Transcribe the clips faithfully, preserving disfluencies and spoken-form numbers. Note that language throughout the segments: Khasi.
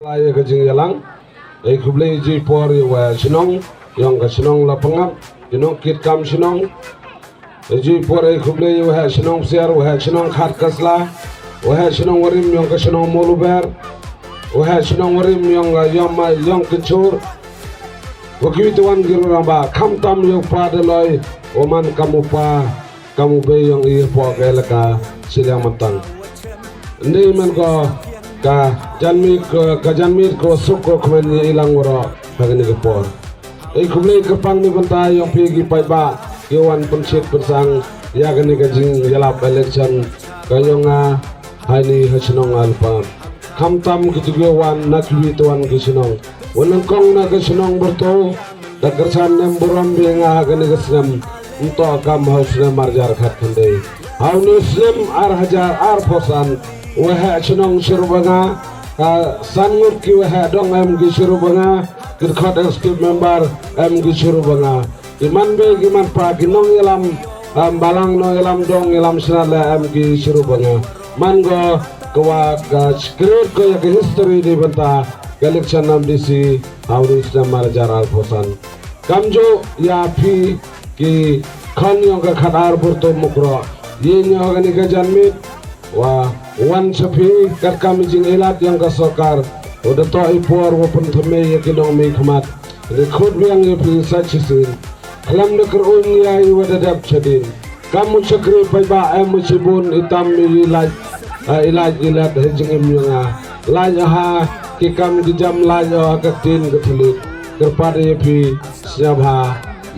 Lai ïa ka jingïalang. Ai khublei jingpor ïa u waheh shnong, ïong ka shnong Lapangap, ïa u nongkitkam shnong. Ai jingpor ai khublei ïa u waheh shnong Psiar, u waheh shnong Khatkasla, u waheh shnong warim ïong ka shnong Moluber, u waheh shnong warim ïong ka ïong ma ïong Kynchur. Wa kiwei tu wan ki rangbah, khamtam ïa u pa Daloi, u man kam u pa, kam u bei ïong i hapoh ka elaka Shiliang Mantang. Ndei man ko ka janmiet ko, ka janmiet ko suk ko kmen ïa i lang waroh ha kane ka por. Ai khublei kyrpang na bynta ïong phi ki paidbah ki wan pynshit pynsang ïa kane ka jingïalap election ka ïong nga ha ine ha shnong Alpa. Khamtam ki tu ki wan na kiwei tu wan ki shnong. Wan nyngkong na ka shnong Burto, da kyrchan nem burom biang ha kane ka snem, nto kam ha u snem ar hajar khatkhyndai. Ha une u snem ar hajar arphew san, u waheh shnong Shirubanga, ka san ngut ki waheh dong em ki Shirubanga, ki dkhot executive member em ki Shirubanga. Ki man bei ki man pa ki nongïalam, em, balang nongïalam dong ïalam shna leh em ki Shirubanga. Man ko ka wa ka create ko ïa ka history na bynta ka election M D C ha une u snem ar hajar arphew san. Kamjooh ïa phi ki khon ïong ka Khatar Burto Mukroh. Ïa ïa kane ka janmiet wa wan sha phi katkam i jingïalap ïong ka sorkar. Wa da toh i por wa pynthymmai ïa ki nongmihkhmat. Ri khot biang ïa phi sa shisien. Khlem da kyrun ïa i wa da dep shadien. Kam u shakri paidbah em u shibun i tam i lait, ah, i lait i lait ha jingim ïong nga. Lait ha ki kam ki jam lait ha ka ktien ka thylliej. Kyrpad ïa phi sñiawbha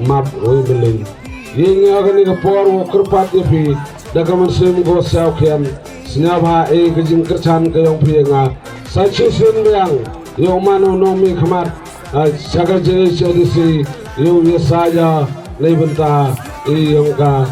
map wei mylliñ. Ïa nga kane ka por wa kyrpad ïa phi da ka mynsiem ko sñiawkhian. Sñiawbha ei ka jingkyrchan ka ïong phi ïa nga. Sa shisien biang ïa u man u nongmihkhmat. Ah, sha ka J H A D C, ïa u ïa sa ïa, nei bynta, i ïong ka,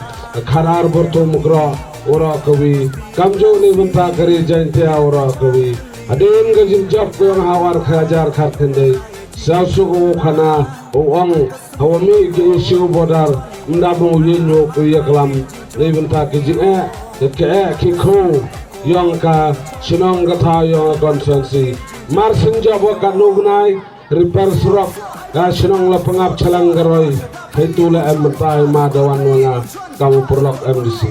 Khatar Burto Mukroh, waroh kawi, kamjooh nei bynta ka ri Jaintia waroh kawi. Hadien ka jingjop ka ïong ha u ar hajar khatkhyndai. Sñiawsuk u khana, u ong, hawa mih ki issue border, ym da bun u ïeng u ïaklam, nei bynta ki jingeh, ki eh, ki khew, ïong ka, shnong ka thaw ïong ka constituency. Mar sien jop wa katno bnai, repair surok, ka shnong Lapangap Chalang Garoi, hei tu la em mynta hei ma da wan wa nga, kam u pyrlok M D C.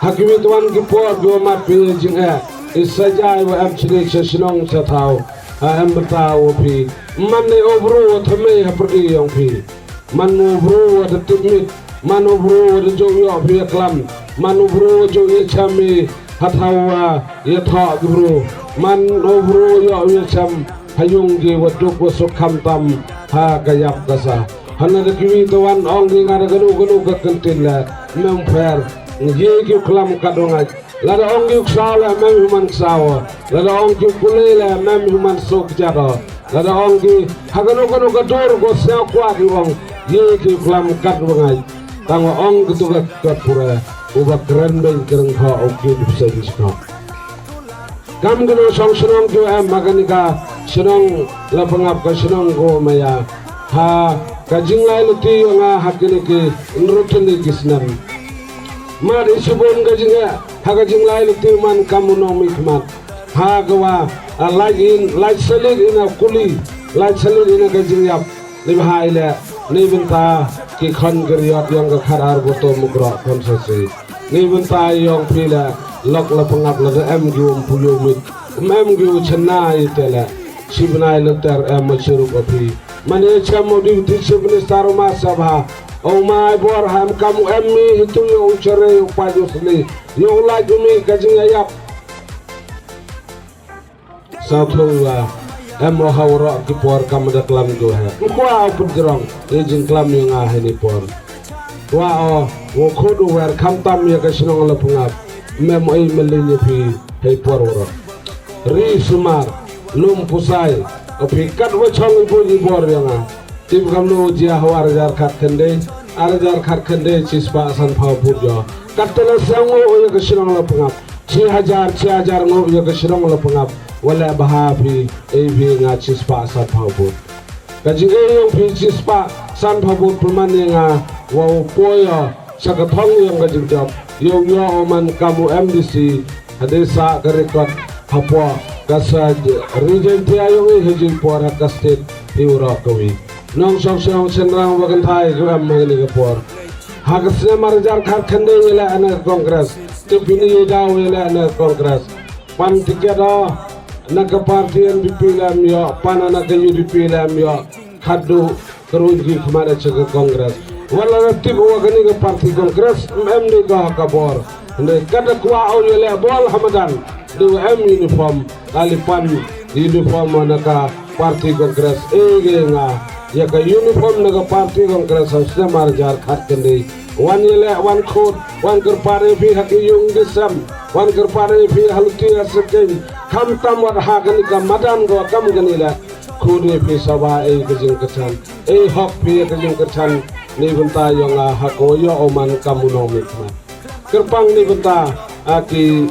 Ha kiwei tu wan ki por ki wa mat phi jingeh, i sa jai wa em chini cha shnong cha thaw, ha em mynta wa phi. Man ne u bru wa thymmai ha pyrdi ïong phi. Man u bru wa da tip miet, man u bru wa da jooh ïoh phi ïaklam, man u bru wa jooh ïa chem i ha thaw wa ïa thoh ki bru, man u bru ïoh ïa chem ha ïung ki wa duk wa suk khamtam ha ka ïap ka sah. Hana da kiwei tu wan ong ki nga da kano kano ka kyntien le mem pher. Ngi ki u klam kat u ngait. Lada ong ki u ksaw le mem u man ksaw. Lada ong ki u kulei le mem u man suk jat o. Lada ong ki ha kano kano ka dur ko sñiaw kwah ki ong. Ïa ki u klam kat u ngait. Tang wa ong ki tu ka kat pura. U ba kren beiñ kren kho u ki u bseiñ shkop. Kam kano shong shnong ki em ha kane ka shnong Lapangap ka shnong ko maya. Ha ka jinglai luti ïong nga ha kine ki ynru tylli ki snem. Mat i shibun ka jingeh ha ka jinglai luti man kam u nongmihkhmat. Ha ka wa, ah, lait in, lait salit ina kuli, lait salit ina ka jingïap. Ni bha i leh, ni bynta ki khon ki riot ïong ka Khatar Burto Mukroh constituency. Ni bynta ïong phi leh, lok Lapangap lada em ki um pu ïong mit, um em ki u chana i te leh. Shi bnai lynter em ma chirup a phi. Mane chem u deputy chief minister u ma sabha. U ma i bor ham kam u em mi hi tu ïong u chere ïong u paj u sli. Ïong u lait u mi ka jingïap. Sa thung wa em o ha waroh ki por kam da klam ko he. Kwah u pynjrong, e jingklam ïa nga he ni por. Kwah o, wo khut u wer khamtam ïa ka shnong Lapangap. Mem ei mylliñ ïa phi hei por waroh. Ri sumar, lum pusai, o phi kat wa chong i bun i bor ïa nga. Tim kamno jia ha u ar hajar khatkhyndai, ar hajar khatkhyndai chispah sanphaw vote jo. Kat tela sñiaw nguh ïa ka shnong Lapangap. Chi hajar, chi hajar nguh ïa ka shnong Lapangap. Wa leh bha phi, ei phi nga chispah sanphaw vote. Ka jingei ïong phi chispah sanphaw vote pynman ïa nga, wa u poi ïa, sha ka thong ïong ka jingjop. Ïong ïa u man kam u M D C, hadien sa ka record, hapoh Ka sa ri Jaintia yong i ha jingpor ha ka state hi u rok kawi. Nongshong shnong shynrang wa kynthai ki em ha kani ka por. Ha ka snem ar hajar khatkhyndai i leh na ka Congress. Tip ini i daw i leh na ka Congress. Pan ticket o na ka party N P P lem yoh, pan na ka U D P lem yoh. Khadduh ka ruh ki khmat da ka Congress. Wat la tip wa kani ka party Congress em em dei ka ha ka bor. Hynrei ka da kwah u ïaleh bol ha madan. Dei wa em uniform, la li pan uniform na ka party Congress. E ge nga ïa ka uniform na ka party Congress ha u snem ar hajar khatkhyndai. Wan ïaleh, wan khot, wan kyrpad ïa phi ha ki ïung ki sem, wan kyrpad ïa phi ha luti ha syrkeiñ. Khamtam wat ha kani ka madan ko kam kani leh. Khun ïa phi saba ei ka jingkyrchan, ei hok phi ïa ka jingkyrchan. Ni bynta yong nga ha ko ïoh u man kam u nongmihkhmat. Kyrpang ni bynta a ki,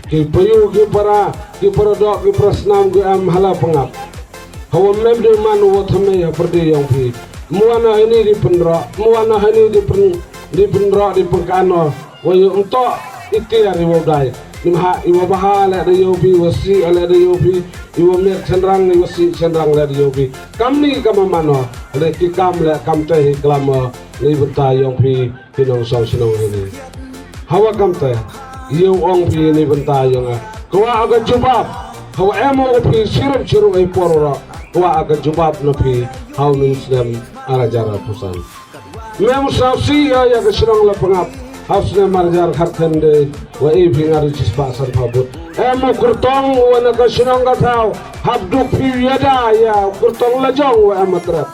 ki payu ki para, ki para doh, ki para snam ki em ha la pangap. Hawa mem di man u wa thymmai ha pyrdi yong phi. Muan ha ini di pynroh, muan ha ini di pyn, di pynroh di pyrkano. Wa ïoh ym toh i tiar i wa dai. Nym ha i wa baha leh da ïoh phi, i wa sih leh da ïoh phi, i wa miat shynrang i wa sih shynrang leh da ïoh phi. Kam ni kam mano. Leh ki kam leh kam te hi klam ni bynta yong phi ki nongshong shnong ini. Hawa kam te ïoh ong phi ni bynta yong a. Kwah ka jubab. Hawa em ong phi shirup shirup i por ro. Kwah ka jubab na phi ha u ni snem ar hajar arphew san. Mem sngewsih ïa ka shnong la pangap. Ha u snem ar hajar khatkhyndai wa e phi ngar ri chispah sanphew vote. Em u kyrtong wa na ka shnong ka thaw. Hap duk phi ïada ïa u kyrtong la jong wa em atrep.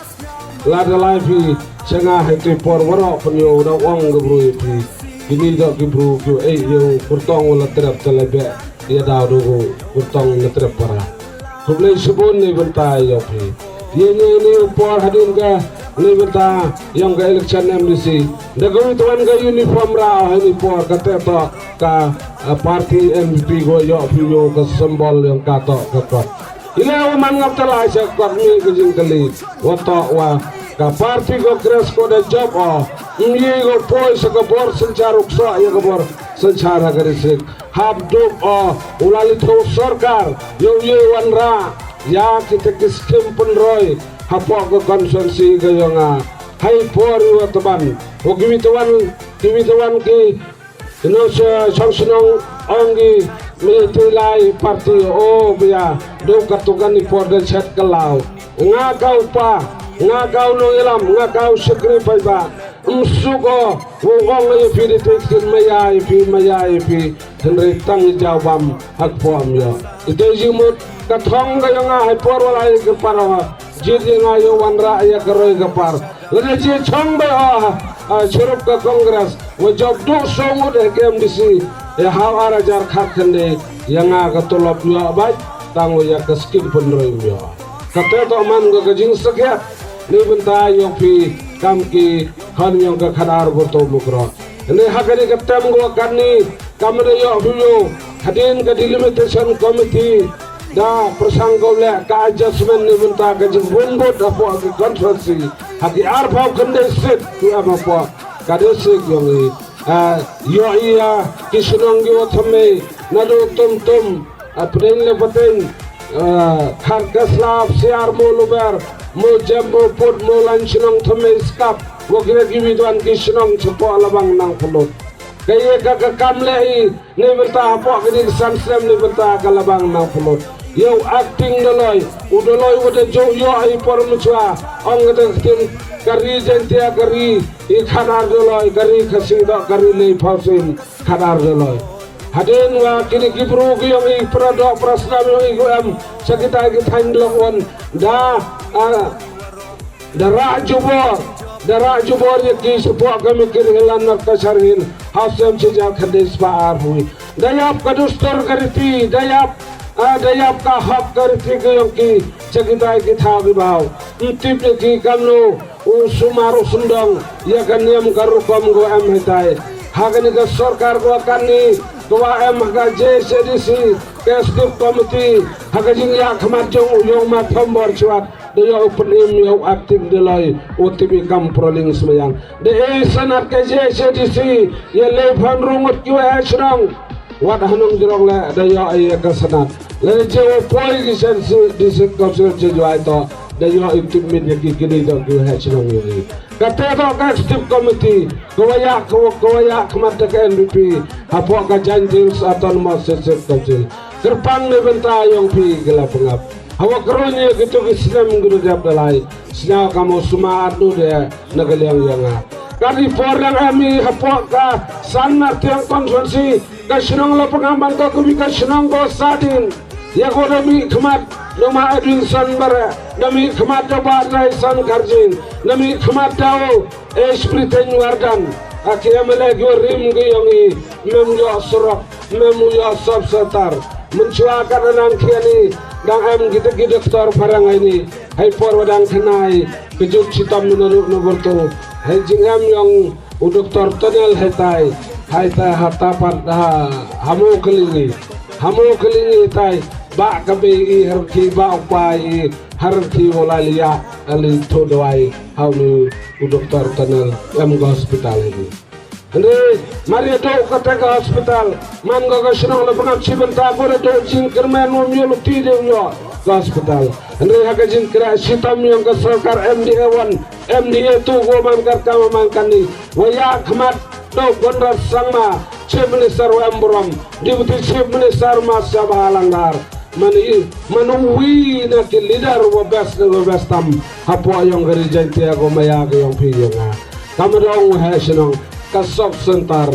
Lada lai phi sha nga ha iti por waroh pynïoh da ong ka bru ïa phi. Kini doh ki bru ki wa e ïa u kyrtong wa la trep ta la beh. Ïa daw du u kyrtong na trep para. Khublei shibun ni bynta ïa phi. Ïa ni ni u por hadien ka ni bynta yong ka election M D C. Da ka wit wan ka uniform ra ha ni por ka te to ka, ah, party N P P ko ïoh phi ïoh ka symbol yong ka to ka kot. Ila u man ngap talai sha kot ni ka jingkali. Wa to wa ka party Congress ko da jop o. Ngi ko poi sha ka bor synshar u kso ïa ka bor synshar ha ka district. Hap duk o u la li thaw sorkar ïoh ïoh wanrah ïa kita ki skim pynroi hapoh ka constituency ka yong nga. Hai por ïoh taban o kiwi tawan kiwi tawan ki nong sha shong shnong ong ki me te lai party o bia duk ka tukan i por da chet ka law. Nga ka upa nga ka u nong ilam nga ka u shakri paidbah. Msuk o, u ong ïa phi di te kin maya ïa phi, maya ïa phi. Hynrei tang i jaw bam hak pom ïa. I te jingmut ka thong ka yong nga hai por wala ïa ka par ha. Jit ïa nga ïa wanrah ïa ka roi ka par. Lada ji chong ba o ha, ha, shurup ka Congress. Wa jop duk song ut ha ka M D C. Ïa haw ar hajar khat khynde ïa nga ka tulop ïa bai tang wa ïa ka skim pynroi ïa. Ka te to man ka ka jingsakhiat. Ni bynta ïong phi kam ki khon ïong ka khadar Borto Mukroh. Ni ha kani ka tem ko kani kam da ïong phi ïong hadien ka delimitation committee da pyrshang ko leh ka adjustment ni bynta ka jingbun bud hapoh ki constituency ha ki arphew khynde seat ki am hapoh ka district ïong i. Ah, ïong i ïa ki shnong ki wa thymmai naduh Tumtum. Ah, pdeng le pateng, ah, Kharkasla, Siar, Mawluber, Mawjem, Mawpud, Mawlaiñ, shnong thymmai skap wa kine ki wi duan ki shnong shapoh Labang Nangpylut. Ka ïa ka ka kam leh i ni bynta hapoh kine ki san snem ni bynta ka Labang Nangpylut. Ïa u acting Doloi, u Doloi wa da ju ïoh i por mynshwa ong ka da ka ktien ka ri Jaintia ka ri i khadar Doloi ka ri Khasi doh ka ri Lei Phawsin. Khadar Doloi. Hadien wa kine ki bru ki ïong i pra doh pra snam ïong i ku em sha kitai ki thaiñ Doloi wan da, ah, da rah jubor, da rah jubor ïa ki shapoh ka Mikir Hills North Cachar Hills ha u snem shi hajar khynde spah arphew. Da ïap ka dustur ka riti, da ïap, ah, da ïap ka hok ka riti ki ïong ki sha kitai ki thaw ki baw. Ym tip ïa ki kamno u sumar u sumdong ïa ka niam ka rukom ko em hitai. Ha kani ka sorkar ko kani ko wa em ha ka J H A D C ka executive committee ha ka jingïakhmat jong u ïong ma Thombor Shuat da ïa u pynim ïa u acting Doloi u tip i kam Proling Smayang. Da e sanat ka J H A D C ïa lei phan rungut ki wa ha shnong. Wat ha nongjrong leh da ïoh ïa ka sanad. Lada jia u poi ki seng district council jia jwai to da ïoh i tipmit ïa ki kini to ki heh shnong ïa i. Kata to ka executive committee ka wa ïa ka wa ka wa ïa khmat da ka N P P hapoh ka Jaintia Hills Autonomous District Council. Kyrpang ne bynta ïong phi ki la pangap. Hawa kyrun ïa kitu ki snem ki dep dalai. Sñiaw ka mo suma atu de na ka liang ïa nga. Ka ri por lang ami hapoh ka san na tiang konstituensi ka shnong la pangam ban ka kubi ka shnong ko sadin. Ïa ko da mi khmat da ma Edwinson Bare, da mi khmat da ba Tyson Kharjing, da mi khmat da o Esprit Wardan. A ki M L A ki rim ki yong i mem yo surok. Mem u ïoh sop sortar. Mynshwa ka da nang khiani dang em kita ki doktor pharang ai ni. Hai por wa dang khnai ka juk chitom na ruh na burtu. Hai jingem yong u doktor Tonel hai tai. Hai tai ha tapat ha hamo kelingi. Hamo kelingi tai ba ka be i har ki ba u pai i har ki wala liya ali to dawai. Hau ni u doktor Tonel em ka hospital ini. Hynrei mar ïa dok kata ka hospital man ka ka shnong la pangap shi bynta ko da dok jingkyrmen wam ïoh luti de u ïoh ka hospital. Hynrei ha ka jingkyrmen shitom yong ka sorkar M D A one, M D A two ko man kar kama man kani wa ïa khmat dok Conrad Sangma, Chief Minister wa em burom, Deputy Chief Minister ma Sabha Langdar. Mani manu wi na ki leader wa best na wa best tam hapoh yong ka ri Jaintia ko maya ka yong phi yong nga. Kam dong wa hai shnong ka sop sentar,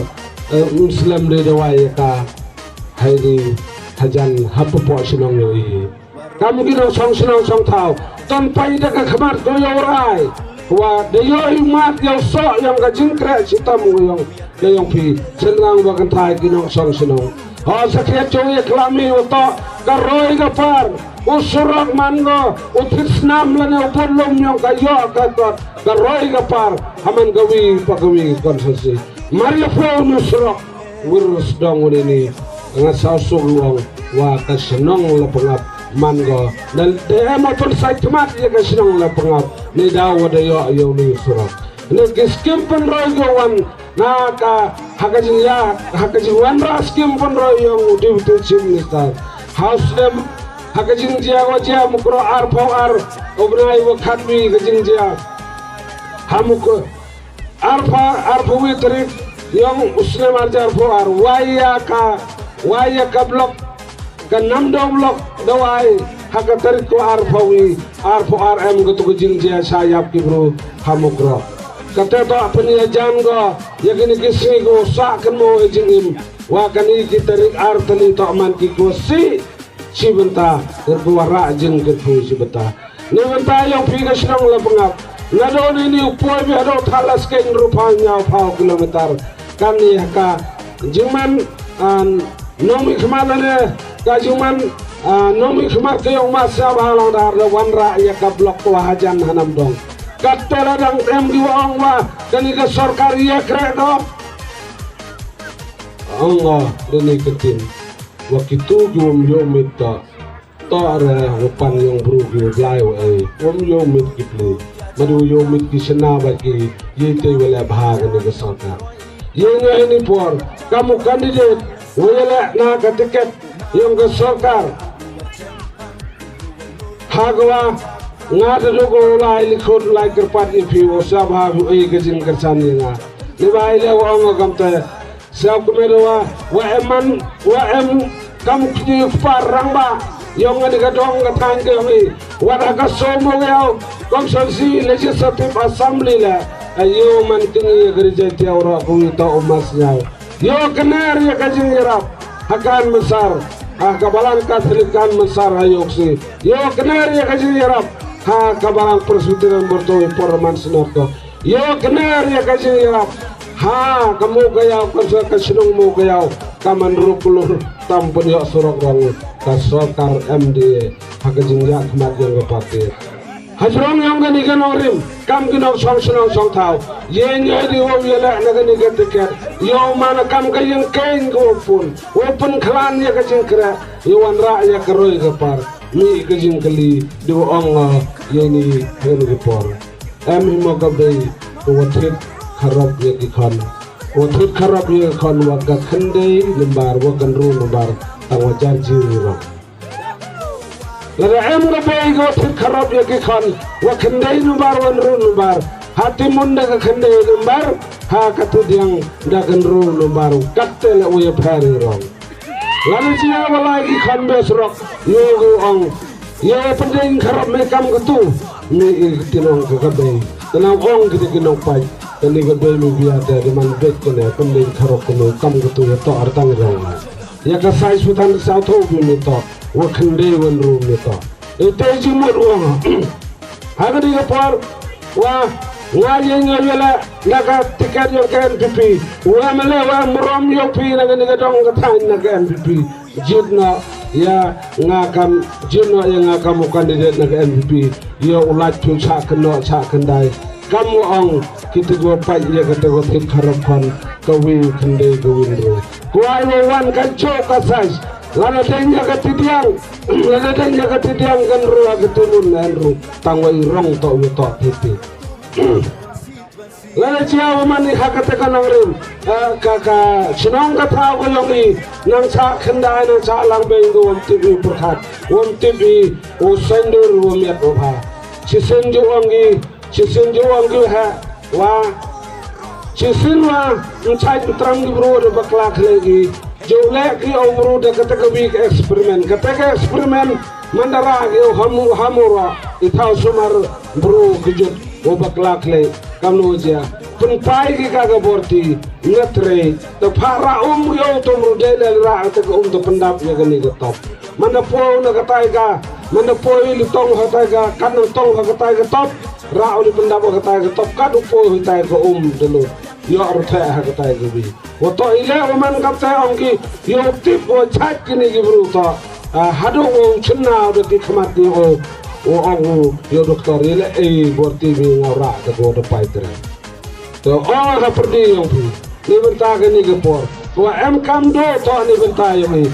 eh, Muslim de dawai ka hai di hajan hapoh shnong yo i. Kam ki nong song shnong song thau ton pai da ka khmat ko yo rai. Wa da yo i mat yo so yong ka jingkre chitam yong ka yong phi. Senrang wa kan thai ki nong song shnong. Ho sakhiat jong i klam i u to ka roi ka par u surok man ngo u thit snam lane u pun lum yong ka yo ka tot ka roi ka par haman ka wi pa ka wi konstituensi. Mar ïa pho u nu surok wir sdong u ni ni nga saw suk luong wa ka shnong la pangap man ngo. Dal de em open site mat ïa ka shnong la pangap ni daw wa da yo ïa u ni surok. Ni ki skim pynroi ko wan na ka ha ka jingïa ha ka jingwanrah skim pynroi yong u Deputy Chief Minister. House dem ha ka jingjia wa jia Mukro arphew ar u bnai wa khatwi ka jingjia ha Mukro arphew arphew wi tarik yong u snem arja arphew ar wa ïa ka wa ïa ka block ka Namdong Block dawai ha ka tarik ko arphew wi arphew ar em ko tu ka jingjia sha ïap ki bru ha Mukro. Kata to pynïajan ko ïa kini ki sngi ko sa kan mo ïa jingim wa kani ki tarik ar tali to man ki ko si shi bynta ko wa ra jing ko si bynta. Ni bynta ïong phi ka shnong la pangap. Na do ni ni u poi bi hado thala skein rupa nyaw phaw kilometer. Kan ni ha ka jingman an nong mi khmat lane ka jingman an nong mi khmat ka yong ma sa ba lang dar da wan ra ïa ka blok wa hajan hanam dong. Kat tela dang em di wa ong wa kani ka sorkar ïa kre do. Ong wa dini ketin wa kitu ki wam yo mit ta. To re wa pan yong bru ki wa blai wa ei wam yo mit ki pli. Madu yo mit ki shna ba ki ye te wa le bha ka ni ka sorkar. Ye nga ini por kamu candidate wa ye le na ka ticket yong ka sorkar. Ha ka wa nga ta du ko lai likhot lai kyrpat ye phi wa sa bha bu ei ka jing kyrsan ye nga. Ni ba ei le wa ong kam te Siaw kmie da wa wa em man wa em kam kñi kpa rang ba yong nga ni ka dong ka thang ka yong i wa da ka so mo yaw konstituensi legislative assembly la ayo man kñi ka ri jai tiaw ro ku i to mas yaw yo kner ya ka jing yarap ha kan masar ha ka balang ka thli kan masar ha yok si yo kner ya ka jing yarap ha ka balang presbyterian bertoi por man sinor to Yo kner ya ka jingïarap ha ka Mowkaiaw ka sa ka shnong Mowkaiaw ka man ruklur tam pun yo surok rong ka sorkar M D A ha ka jingïa khmat yong ka parti. Ha jrong yong ka ni ka nongrim kam ki nong song shnong song thaw ye ngi di wo ye leh na ka ni ka tiket yo man kam ka yeng keng ko pun wo pun khlan ya ka jingkra yo wan ra ya ka roi ka par mi ka jingkali di wo ong ye ni ka ni ka por. Em hi mo ka bei ka wa thied kharop ïa ki khon. Wa thied kharop ïa ki khon wa ka khyndai number wa ka ynru number tang wa jar jiri rong. Lada em ka bei ka wa thied kharop ïa ki khon wa khyndai number wa ynru number, ha Timon da ka khyndai number, ha ka Tidiang da ka ynru number, katte la u ïa pher i rong. Lada jia wa lai ki khon bes rok, ïoh u ong, ïa wa pyndeng kharop me kam katu, me i ki nong ka ka bei. Ka nong ong ki te ki nong pai, ka ni ka bei me bia te, di man bek ka ne, pyndeng kharop ka me kam katu ïa to artang rong. Ïa ka size wa tang saw tho bi me to, wa khyndai wa ynru me to. Ite jingmut u ong. Ha kani ka por wa nga ïeng ïa la na ka tiket ïong ka N P P. Wa M L A wa mrom ïong phi na kani ka dong ka thaiñ na ka N P P. Jied noh ïa nga kam, jied noh ïa nga kam u candidate na ka N P P. Ïa u lait phi u chah kynnoh chah kyndai. Kam u ong kita ki wa pait ïa kata ka thied kharop khon ka wi khyndai ka wi ynru. Kwai wa wan ka jok ka size. Lada deng ïa ka Tidiang, lada deng ïa ka Tidiang ka ynru ha ka Timon na ynru. Tang wa i rong to ïa to thied thied. Lada jia wa man i ha kata ka nongrim, eh, ka, ka shnong ka thaw ka ïong i, nang chah khyndai nang chah lang beng ka wam tip i pyrkhat, wam tip i u saiñdur wa miat wa bha. Shisien ju ong i, shisien ju ong i ha, wa, shisien wa, nchai tram ki bru da bakla khlei i, ju leh ki u bru da kata ka wi ka experiment, kata ka experiment, man da rah ki u hamu, hamu rah, i thaw sumar bru ki jut, u bakla khlei, kam no jia, pynpai ki ka ka borti, ngat rei, da pha rah um ki u tum ru dei le rah kata ka um da pyndap ïa kani ka top. Man da poi na katai ka, man da poi li tong ha katai ka, kan na tong ha katai ka top, rah u li pyndap ha katai ka top, kat u poi ha katai ka um da lut. Ïoh ru theh ha katai ka wi. Wa to i leh wa man katai ong ki, ïoh tip wa chait kini ki bru to. Ah, haduh wa u chynna u da ki khmat ni o, wa ong u, ïoh doktor i leh ei bor ti mi nga rah ka ko da pai tre. To ong ha pyrdi ïong phi. Ni bynta kani ka por. Wa em kam do to ni bynta ïong i.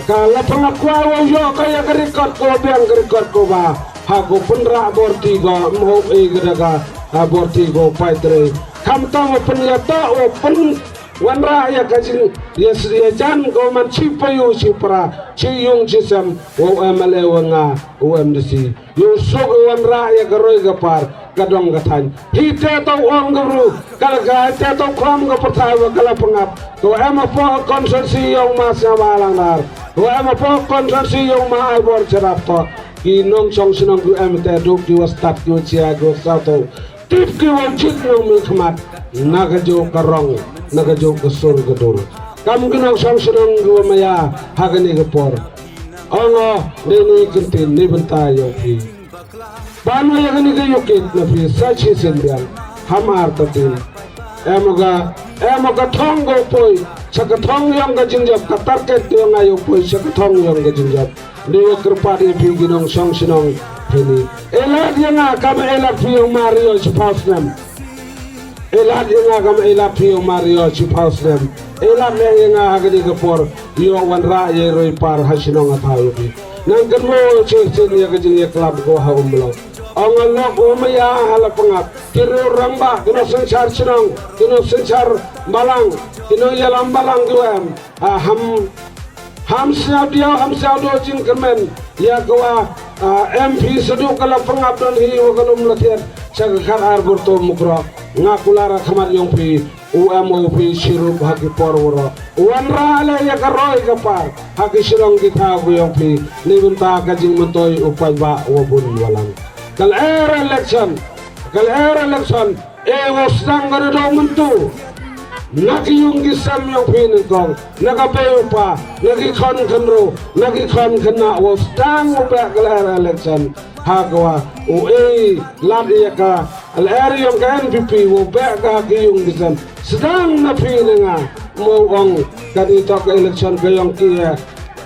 Ka la pangap kwai wa ïoh ka ïa ka record ko biang ka record ko ba. Ha ko pynrah bor ti ko mhok i ka da ka, ha bor ti ko pai tre. Kam tang wa pynïatoh wa pyn wanrah ïa ka jing ïa s-, ïa jan ko man chi payu chi pra, chi yung chi sem, wa u M L A wa nga, u M D C. Ïoh suk u wanrah ïa ka roi ka par, ka dong ka thaiñ. Hi te to ong ka bru, ka la ka te to khlam ka pyrthai wa ka la pangap. Ko em hapoh constituency ïong ma sñiaw ba langdar. Ko em hapoh constituency ïong ma ai bor charap to. Ki nongshong shnong ki em te duk ki wa stad ki wa chia ki wa saw to. Tip ki wa jit nongmihkhmat na ka jong ka rong, na ka jong ka sur ka dur. Kam ki nongshong shnong ki wa maya ha kani ka por. Ong o, dei ni kyntien ni bynta ïong phi. Ban wa ïa kani ka ïukit na phi sa shisien biang. Ham artatien. Em ka, em ka thong ka u poi. Sha ka thong ïong ka jingjop, ka target ïong nga ïa u poi sha ka thong ïong ka jingjop. Dei wa kyrpad ïa phi ki nongshong shnong heini. Elat ïa nga kam elat phi ïong ma ri ïong shiphaw snem. Elat ïa nga kam elat phi ïong ma ri ïong shiphaw snem. Elat leh ïa nga ha kani ka por ïoh wanrah ïa i roi par ha shnong ha thaw ïa phi. Nang kynmaw shisien ïa ka jingïaklam ko ha Umlong. Ong nga lok u maya ha la pangap. Ki riew rangbah, ki nongsynshar shnong, ki nongsynshar balang, ki nongïalam balang ki wa em. Ah, ham, ham sñiaw diaw, ham sñiaw do jingkyrmen. Ïa ka wa, ah, M P Sadok ka la pangap don hi wa ka lum la thied. Sha ka khat ar bur to Mukroh. Nga kular ha khmat ïong phi, u em u phi shirup ha ki por waroh. Wanrah leh ïa ka roi ka par. Ha ki shnong ki thaw ku ïong phi. Ni bynta ka jingmyntoi u paidbah wa bun wa lang. Ka lyer election. Ka lyer election. E wa sdang ka da dong myntu. Na ki yung ki sem ïong phi nyngkong, na ka bei u pa, na ki khon khynru, na ki khon khynnah wa sdang u beh ka lyer election. Ha ka wa u ei lad ïa ka lyer ïong ka N P P wa beh ka ha ki yung ki sem. Sdang na phi na nga mo ong ka ni tok ka election ka ïong ki ïa.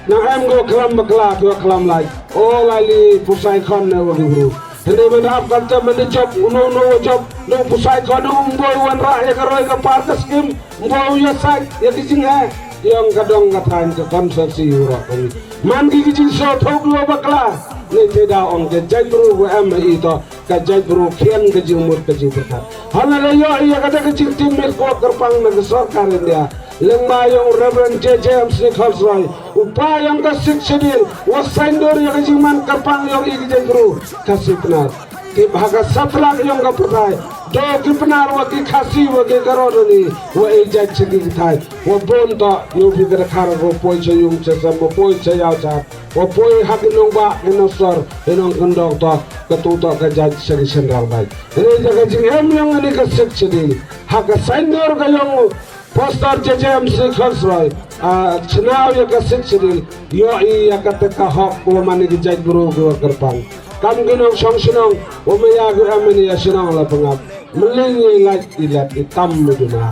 Na em ko klam bakla ko klam lai. O lai li pusai khon ne wa ki bru. Hynrei mynta ap kata mynta jop, uno uno jop, no pusai ko no umboi wanrah ïa ka roi ka par ka skim, umboi ïa sai ïa ki jingeh, ïong ka dong ka thaiñ ka constituency u rah kami. Man ki ki jingsngewthuh ki wa bakla, ne te da ong ke jaitbru wa em i to, ka jaitbru khian ka jingmut ka jingpyrkhat. Hana la ïoh ïa kata ka jingtip miet ka kyrpang na ka sorkar India lyngba ïa u Reverend J J M C Khalsroy, u pa ïong ka Sixth Schedule, wa saiñdur ïa ka jingman kyrpang ïong i ka jaitbru Khasi Pnar. Tip ha ka satlak ïong ka pyrthai, do ki Pnar wa ki Khasi wa ki Garo doni wa i jait sha ki thai. Wa bun to ïong phi ka dkhar wa poi sha ïung sha sem wa poi sha ïaw sha wa poi ha ki nongbah ki nongsor ki nongkyndong to ka tu to ka jait sha ki shynrang bai. Ri ja ka jingem ïong ani ka Sixth Schedule ha ka saiñdur ka ïong Pastor J J M C Khalsroy, a, chnaw ïa ka Sixth Schedule, ïoh i ïa kata ka hok wa man i ki jaitbru ki wa kyrpang. Kam ki nongshong shnong, wa maya ki wa em ïa shnong la pangap. Mling i lait i let i tam i duna.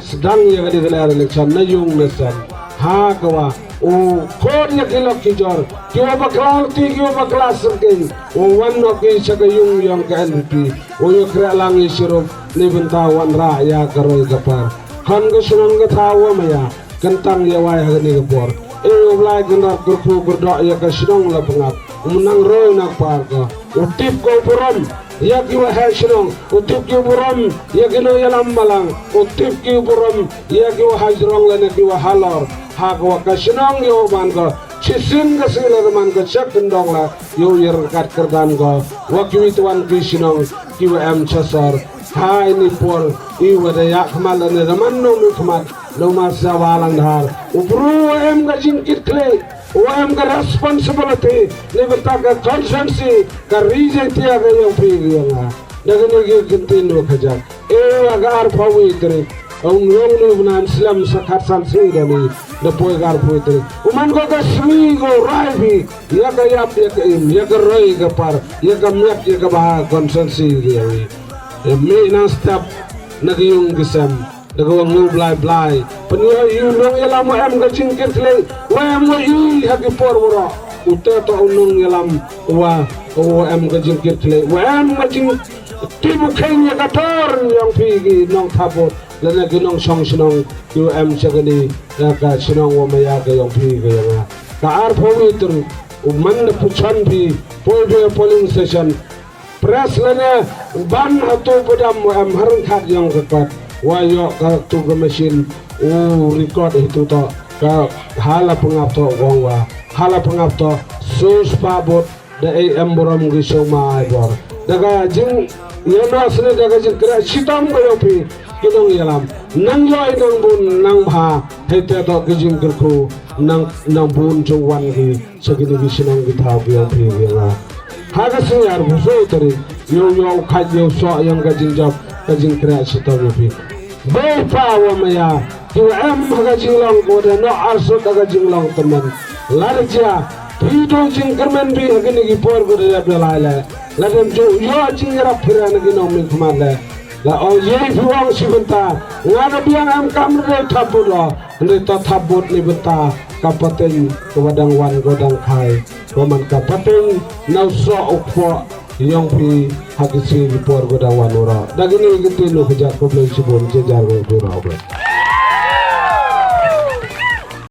Sdang ïa ka di ka election na ïung na sem. Ha ka wa, u khot ïa ki lok ki jor, ki wa bakla ti ki wa bakla sengkeng, u wan noh ki sha ka ïung ïong ka N P P. U ïa kreh lang i shirup, ni bynta wan rah ïa ka roi ka par. Khon ka shnong ka thaw wa maya, kyntang ïa wai ha kani ka por. E u Blai kyndar kyrkhu kyrdoh ïa ka shnong la pangap. U mynang roi na par ka. U tip ka u burom ïa ki wa heh shnong. U tip ki u burom ïa ki nongïalam balang. U tip ki u burom ïa ki wa ha jrong lane ki wa halor. Ha ka wa ka shnong ïa u man ka. Shisien ka sila man ka shak kyndong la. Ïa u ïa ryngkat kyrdan ka. Wa ki wi twan ki shnong. Ki wa em chasar. Hai ni por, i wa da ïa khmat lane da man nong mi khmat, nong ma sa wa lang dhar. U bru wa em ka jingkit khlei, wa em ka responsibility, ni bynta ka constituency, ka ri Jaintia ka ïong phi ka ïong nga. Da kani ki kyntien wa ka jang. E wa ka arphaw wi tarik, ong long ni bnam slem sa khat san sngi da ni, da poi ka arphaw wi tarik. U man ko ka sngi ko rai phi, ïa ka ïap, ïa ka im, ïa ka roi, ïa ka par, ïa ka miat, ïa ka bha, constituency ka ïong i. Em, mih na step na ka ïung ka sem, da ka wa ngu blai blai. Pynïoh ïa u nongïalam wa em ka jingkit khlei, wa em wa i ha ki por waroh. U te to u nongïalam wa, wa em ka jingkit khlei, wa em ka jingtip u kheiñ ïa ka dor ïong phi ki nongthap vote, lane ki nongshong shnong, ki wa em sha kani, ïa ka shnong wa maya ka ïong phi ka ïong nga. Ka arphaw wi tarik, u man da pyrshang phi, poi phi polling station, press lane ban ha tu padam wa em ha ryngkat ïong ka kot. Wa ïoh ka tu ka machine u record hi tu to ka ha la pangap to gong wa ha la pangap to sus pa bot da ei em burom ki shu ma ai bor. Da ka jing ïa no sne da ka jing kra shitom ka ïong phi ki nongïalam. Nang ïoh nang bun nang bha hei te to ki jing kyrkhu nang nang bun jong wan ki. Sa kini ki shnong ki thaw ki ong phi ki nga. Ha ka sngi arphew saw tarik, ïoh ïoh u khait ïoh soh ïong ka jingjop, ka jingkhreh shitom ïa phi. Bei pa wa maya, ki wa em ha ka jinglong ko da noh arsut ha ka jinglong tymmen. Lada jia, phi to jingkyrmen phi ha kini ki por ko da dep da lai le. Lada em ju ïoh jingïarap phi ra na ki nongmihkhmat le. La ong ïa phi ong shi bynta, nga da biang em kam da thap bud o, hynrei to thap bud ni bynta ka pateng ka wa dang wan ka wa dang khai, ka man ka pateng na u soh u kpoh ïong phi ha ki sngi ki por ka wa dang wan u ro. Da kini ki tin u kajat ko blei shibun jejar ko phi ro.